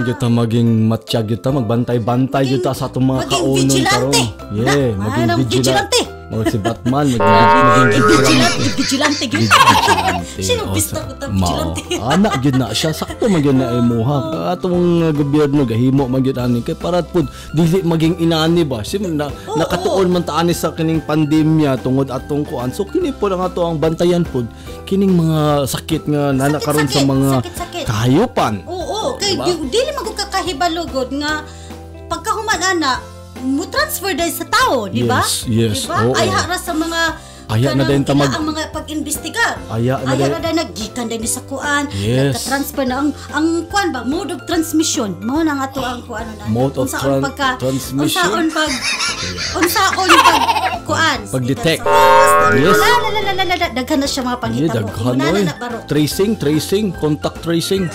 gyud ta maging matiyag gyud ta, magbantay-bantay gyud ta sa atong mga Maging kaunon karon. vigilante. Yeah, Na, maging manang vigilante. vigilante. Maging si Batman, maging Vigilante, vigilante. vigilante gyud. Vigilante. Sino Oh, bista ko ta mao. vigilante? Ana gyud na siya, sakto man gyud na imuha. Atong gobyerno gahimo man gyud ani kay para pud dili maging inani ba. Si na, nakatuon man ta ani sa kining pandemya tungod atong kuan. So kini pod ang ato ang bantayan pod kining mga sakit nga nana karon sa Sakit, mga sakit, sakit. kahayupan. Oo, kay Diba? dili man ko kakahibalo gud nga pagkahuman ana mo transfer dahil sa tao, di ba? Yes, Di ba? oo. Ayha ra sa mga Aya na kanang din ta ila ang mga pag-imbestigar. Aya na Aya din- na din naggikan din ni sa kuan, nagka-transfer na ang kuan ba, mode of transmission. Mao na nga to ang kuan na. Mode of Unsaon transmission? Unsaon pag kuan. Pag-detect. Yes. Yes. La la la la la la, daghan na siya mga Hindi, panghitabo. daghan Una oy. na na baro. Tracing, tracing, contact tracing.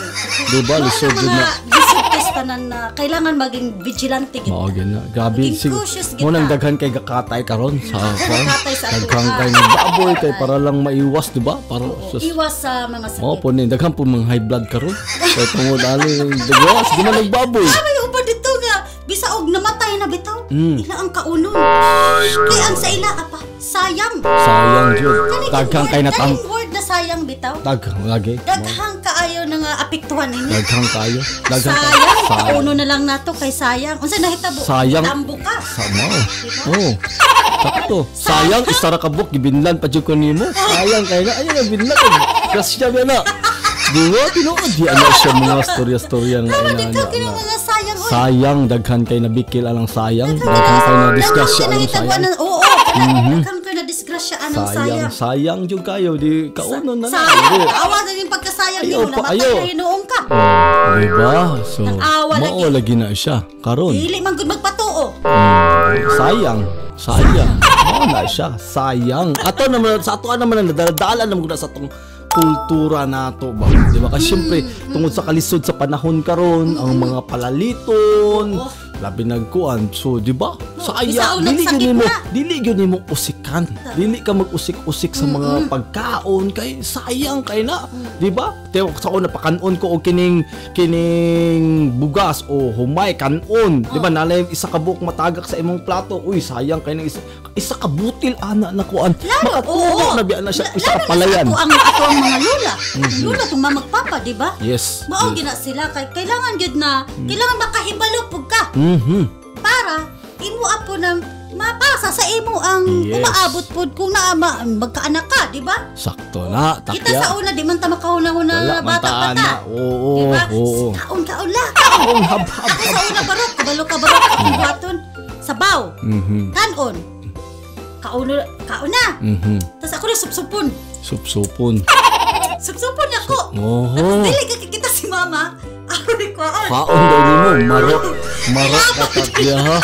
Di ba? Mao Lisod na yun mga na. lisod kay sa tanan na kailangan maging vigilante gid. Mao gyud na. Grabe Maging sig. cautious gid Mo nang ta. daghan kay gakatay karon sa kuan. Gakatay sa ato, Daghan ah. kay nagbaboy kay para lang maiwas, di ba? Para sus. Iwas sa mga sakit. Mao po ni daghan po mga high blood karon. Kay tungod ani dagwas di man nagbaboy. Ah, may uban dito nga bisa og namatay na bitaw. Ila ang kaunon. Kay ang sa ila apa, sayang. Sayang jud. Kani Daghan kay natang kaning word na sayang bitaw. Daghan lagi. Daghang kaayo na nga apektuhan ninyo. Daghan kayo. Daghan kayo. Sayang, kauno na lang nato kay sayang. Unsa nahitabo? Sayang. Tambo ka. Sa mao. Oh. Sakto. Sayang isa ra ka buok gibinlan pa jud ko nimo. Sayang kay na ayo binlan. Grasya ba na. Di ba tinuod di ano siya mga storya-storya nga Pero ina dito na. kini mga sayang oy. Sayang daghan kay nabikil alang sayang, daghan kay na disgrasya alang sayang. Oo, daghan kay na disgrasya anang Sayang, sayang. sayang jud kayo di kaunon na lang. Sayang, Di. awa na yung pagkasayang Ayaw nimo pa, namatay ayaw. na hinuong ka. Oh, di ba? So, Nang-awa lagi. mao lagi na siya karon. Dili man gud magpatuo. Sayang. Sayang. Mao na siya. Sayang. Ato naman sa ato naman ang nadala naman gud na sa atong kultura nato ba. Di ba? Kasi syempre tungod sa kalisod sa panahon karon, ang mga palaliton, labi nagkuan. So, di ba? Sayang. Bisaon Dili gyud nagsakit nimo, na. dili gyud nimo usikan. Dili ka mag-usik-usik sa mga pagkaon kay sayang kay na, di ba? Tiyo sa una pakanon ko og kining kining bugas o humay kanon, di ba? Nalay isa ka buok matagak sa imong plato. Uy, sayang kay nang isa isa ka butil ana na kuan. Makatubo na biya na siya isa ka Lalo na sa palayan. ato ang mga lula. Lula tong mamagpapa, di ba? Yes. Mao gina sila kay kailangan gyud na kailangan makahibalo pud ka para imo apo nang mapasa sa imo ang umaabot pud kung naa magkaanak ka, di ba? Sakto na, Kita takya. sa una di man ta makahuna-huna Wala man bata ta pa ana. ta. Oo, Di ba? oo. Kaon kaon la. Kaon. Kaon hab hab. Ako sa una barok, kabalo ka barok akong buhaton. Sabaw. Kanon. Kaon kaon na. Tapos ako na supsupon. Supsupon. Supsupon ako. Oho. Tapos dili ka kikita si mama. Ako ni kwaon. Kaon daw nimo, maro. Maro ka takya ha.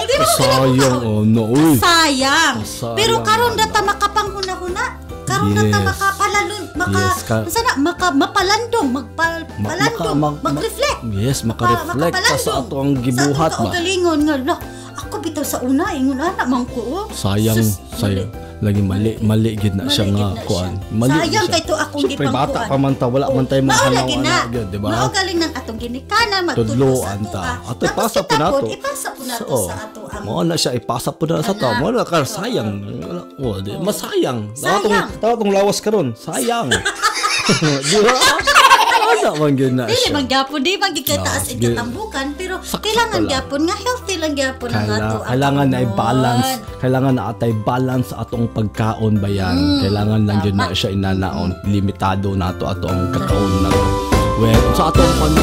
Di ba Sayang oh no, uy. Sayang. Sayang. Pero karon data makapanghuna-huna. Karon data makapalalon, maka unsa na maka mapalandong, magpalandong, mag-reflect. Yes, maka-reflect ka sa ato ang gibuhat Sa atong ba. kaugalingon nga lah. Ako bitaw sa una ingon ana man ko. Oh. Sayang, Sus, sayang. Lagi mali, mali gid na Mali siya gid nga na kuan. siya. Mali gid Sayang siya. kay to akong Siyempre, gipangkuan. bata pa man ta, wala man tay mga Mao hanaw lagi na. ana gyud, di ba? Mao galing nang atong ginikanan magtudlo sa Tudloan ta. atoa. Ato Tapos ipasa po kita nato. pod, ipasa po nato So, sa ato ang Mao na siya ipasa po na sa to. Ana. Mao na ka sayang. Wala, oh, di, masayang. Sayang. Tawag tong lawas karon, sayang. Di ba? Wala man gyud na Dili siya. man gyapon, di man gid kay No, taas di- katambukan, pero Sakto kailangan lang. gyapon nga healthy lang gyapon ang ato ang Kailangan na kaunon. i-balance. Kailangan na atay balance sa atong pagkaon ba yan. Kailangan lang yun na siya inanaon. Limitado na ato ato ang kakaon na. Well, sa atong pan